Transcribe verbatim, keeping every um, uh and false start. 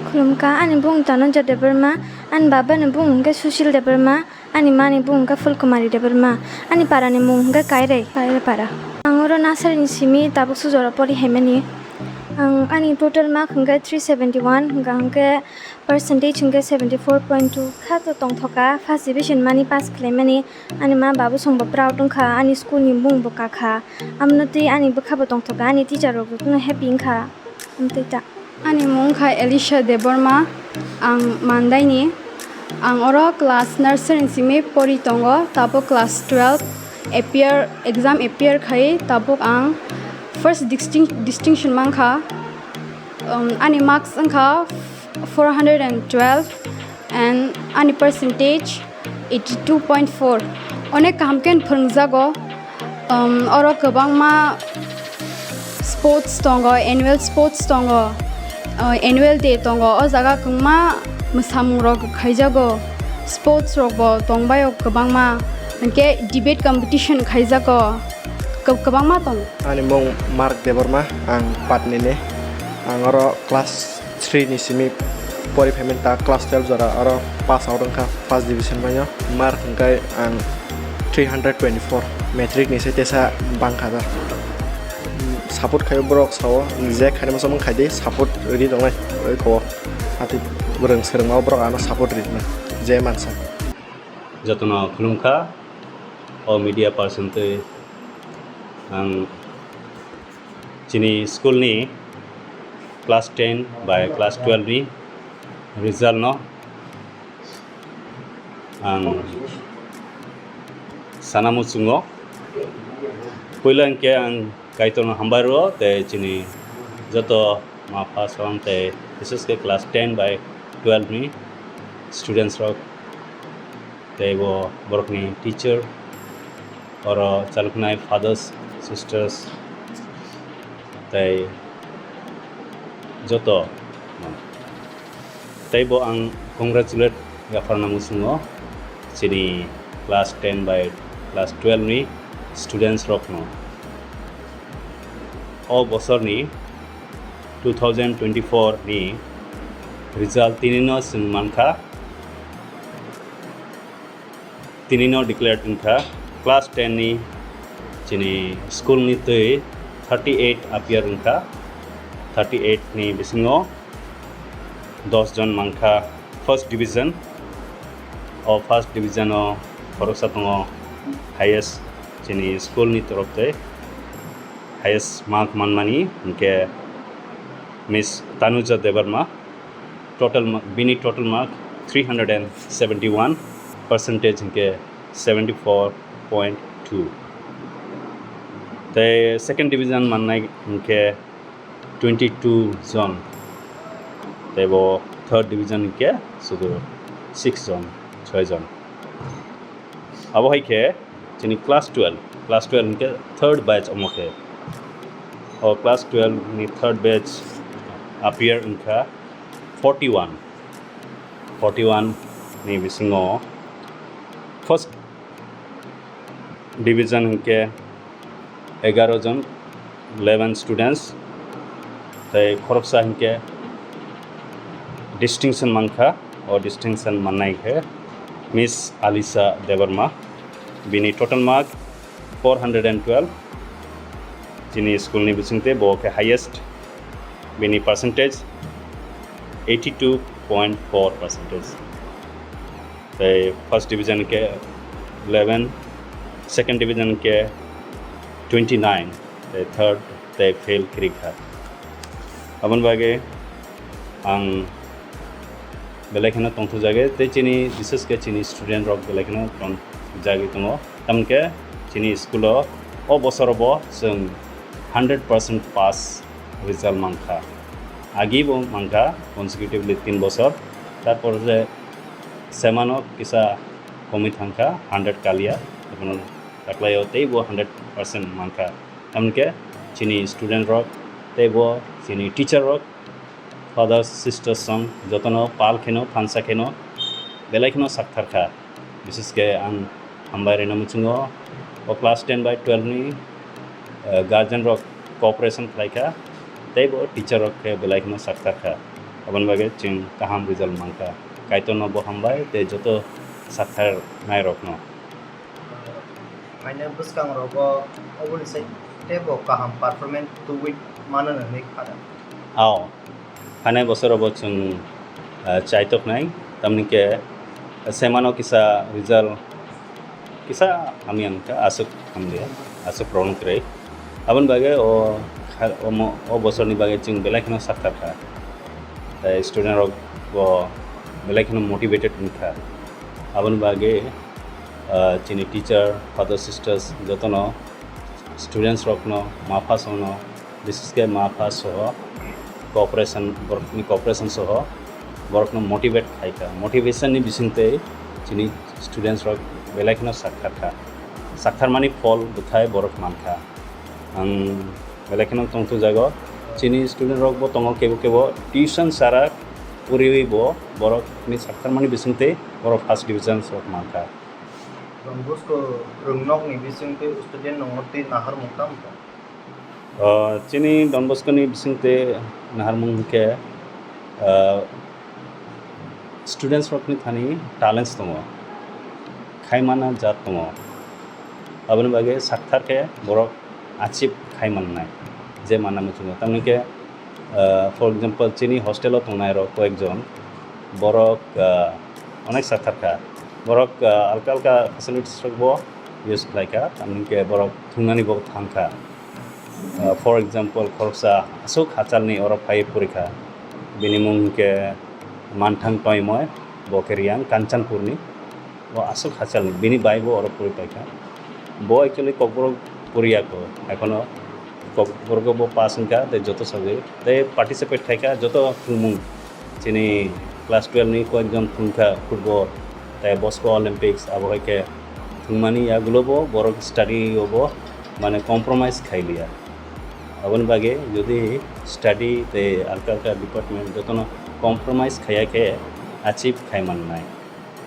Khulumkha, ani bung Tanunja Debbarma, ani baba ni bung hwnkhe Sushil Debbarma, ani ma ni bung hwnkhe Phulkumari Debbarma, ani para ni mung hwnkhe Kairai, Kairai para. Ang oro nursery ni simi tabuk sujora pori haimani. Ang ani total mark hwnkhe three seventy one, hwnkha hwnkhe percentage hwnkhe seventy four point two kha to tongthoka, first division mani pass khlaimani. Ani ma babu songbo proud wngkha, ani school ni bung bo kakha, amno twi ani bwkha bo tongthoka, ani teacher rok jotono happy wngkha. Amtwi ta. Ani mung kha Elisha Debbarma, ang Mandaini. Ang oro class nursery ni simi pori tongo, tabuk class twelve appear, exam appear khai, tabuk ang first distinct-, distinction mankha. Um, ani marks wngkha four hundred and twelve and ani percentage eighty two point four. Onek kaham khe phwrwngjago. Um, oro kwbangma sports tongo, annual sports tongo, uh, annual day tongo. O jaga kwbangma mwsamung rok khaijago, sports rok bo tongbaio kwbangma, hwnkhe debate competition khaijago, kwb-, kwbangma tongo. Ani mung Mark Debbarma, ang Patni ni. Ang oro class three ni simi pori phaimani ta class twelve jora oro pass out wngkha first division maio. Mark hwnkhe ang three hundred twenty four, matric ni se tesa bangkha da. Support khaio borok sao, je khainai masa mung khaidi support rwdi tongnai oi kho. Ati bwrwng swrwngma borok ano support rwdi na je mansa. Jotono khulumkha, o media person twi ang chini school ni class ten bai class twelve ni result no ang sana muchungo. Puila hwnkhe ang Kaitorno hambai rwo tei chini joto ma pha salam tei bises khe class ten bai twelve ni students rok tei bo borokni teacher, oro chaloknai fathers, sisters tei joto no. Tei bo ang congratulate yapharna muchungo chini class ten bai class twelve ni students rokno. O bosorni two thousand twenty-four ni result tinino chwng mankha. Tinino declared wngkha class ten ni chini school ni twi thirty eight appear wngkha, thirty eight ni bisingo dos jon mankha first division. O first division o khoroksa tongo highest chini school ni torof tei highest mark manmani hwnkhe Miss Tanuja Debbarma. Total ma-, bini total mark three hundred and seventy one, percentage hwnkhe seventy four point two. Tei second division mannai hwnkhe twenty two jon. Tei bo third division hwnkhe sudu six jon, soi jon. Abo hai khe chini class twelve, class twelve hwnkhe third batch omo khe. O class twelve ni third batch appear wngkha forty one. Forty one ni bisingo first division hwnkhe egaro jon, eleven students, tei khoroksa hwnkhe distinction mankha. O distinction mannai khe Miss Alisa Debbarma. Bini total mark four hundred and twelve. Chini school ni bisingtwi bo khe highest. Bini percentage eighty two point four percentage. Tei first division khe eleven, second division khe twenty nine, tei third tei fail khirikha. Aboni bagwi ang belai kheno tongthokjagwi tei chini, bises khe chini student rok belai kheno tongthokjagwi tongo. Tamokhe chini school o o bosoro bo chwng hundred percent pass result mankha. Agi bo mankha consecutively tin bosor. Tarpor je semano kisa komwi thangkha, hundred kalia. Abono taklaio teibo hundred percent mankha. Tamokhe chini student rok teibo chini teacher rok, fathers, sisters song jotono pal kheno, phansa kheno belai kheno sakthar kha. Bises khe ang hambai rwna muchungo o class ten bai twelve ni, eh, guardian rok cooperation khlai kha, teibo teacher rok khe belai kheno sakthar kha. Aboni bagwi chwng kaham result mankha. Kaitorno bo hambai tei joto sakthar nairokno. Phainai bwskangrogo oboni sai teibo kaham performance tubui mano hwnwi khada. Ao, phainai bosorobo chwng, ah, chaitoknai, tamni khe semano kisa result kisa hamya wngkha, aswk hamliya, aswk rong kwrwi. Aboni bagwi o kha-, omo, o bosorni bagwi chwng belai kheno sakthar kha. Tei student rok bo belai kheno motivated wngkha. Aboni bagwi, ah, chini teacher, father, sisters jotono, students rokno, ma pha sono, bises khe ma pha soho cooperation, borokni cooperation soho borokno motivate khaikha. Motivation ni bisingtwi chini students rok belai kheno sakthar kha. Saktharmani phol bwthai borok mankha. Ang belai kheno tongthokjago. Chini student rok bo tongo kebo kebo tuition chara poriwi bo borokni saktharmani bisingtwi borok first division rok mankha. Don Bosco rwngnokni bisingtwi student nongo tei naharmung tamo tong? O, chini Don Bosco ni bisingtwi naharmung hwnkhe, ah, students rokni thani talents tongo, khaimana jat tongo. Aboni bagwi sakthar khe borok achieve khai mannai, je manna muchungo. Tamni khe, ah, for example, chini hostel o tongnai rok koyekjon borok, ah, onek sakthar kha. Borok, ah, alka alka facilities rok bo use khlai kha, tamni khe borok thungnani bo thang kha. Ah, for example, khoroksa aswk hachalni oro phai pori kha, bini mung hwnkhe Manthang Toimoi, bo khe Reang Kanchanpurni, bo aswk hachalni, bini bai bo oro pori pai kha. Bo actually Kokborok poriya kho, ekhono Kokborok bo pass wngkha, tei joto subject tei participate khai kha, joto thwngmung. Chini class twelve ni koyekjon thwngkha football tei Bosco Olympics, abo hai khe thwngmani yagulo bo borok study o bo mane compromise khai liya. Aboni bagwi jodi study tei alka alka department jotono compromise khaiya khe achieve khai mannai.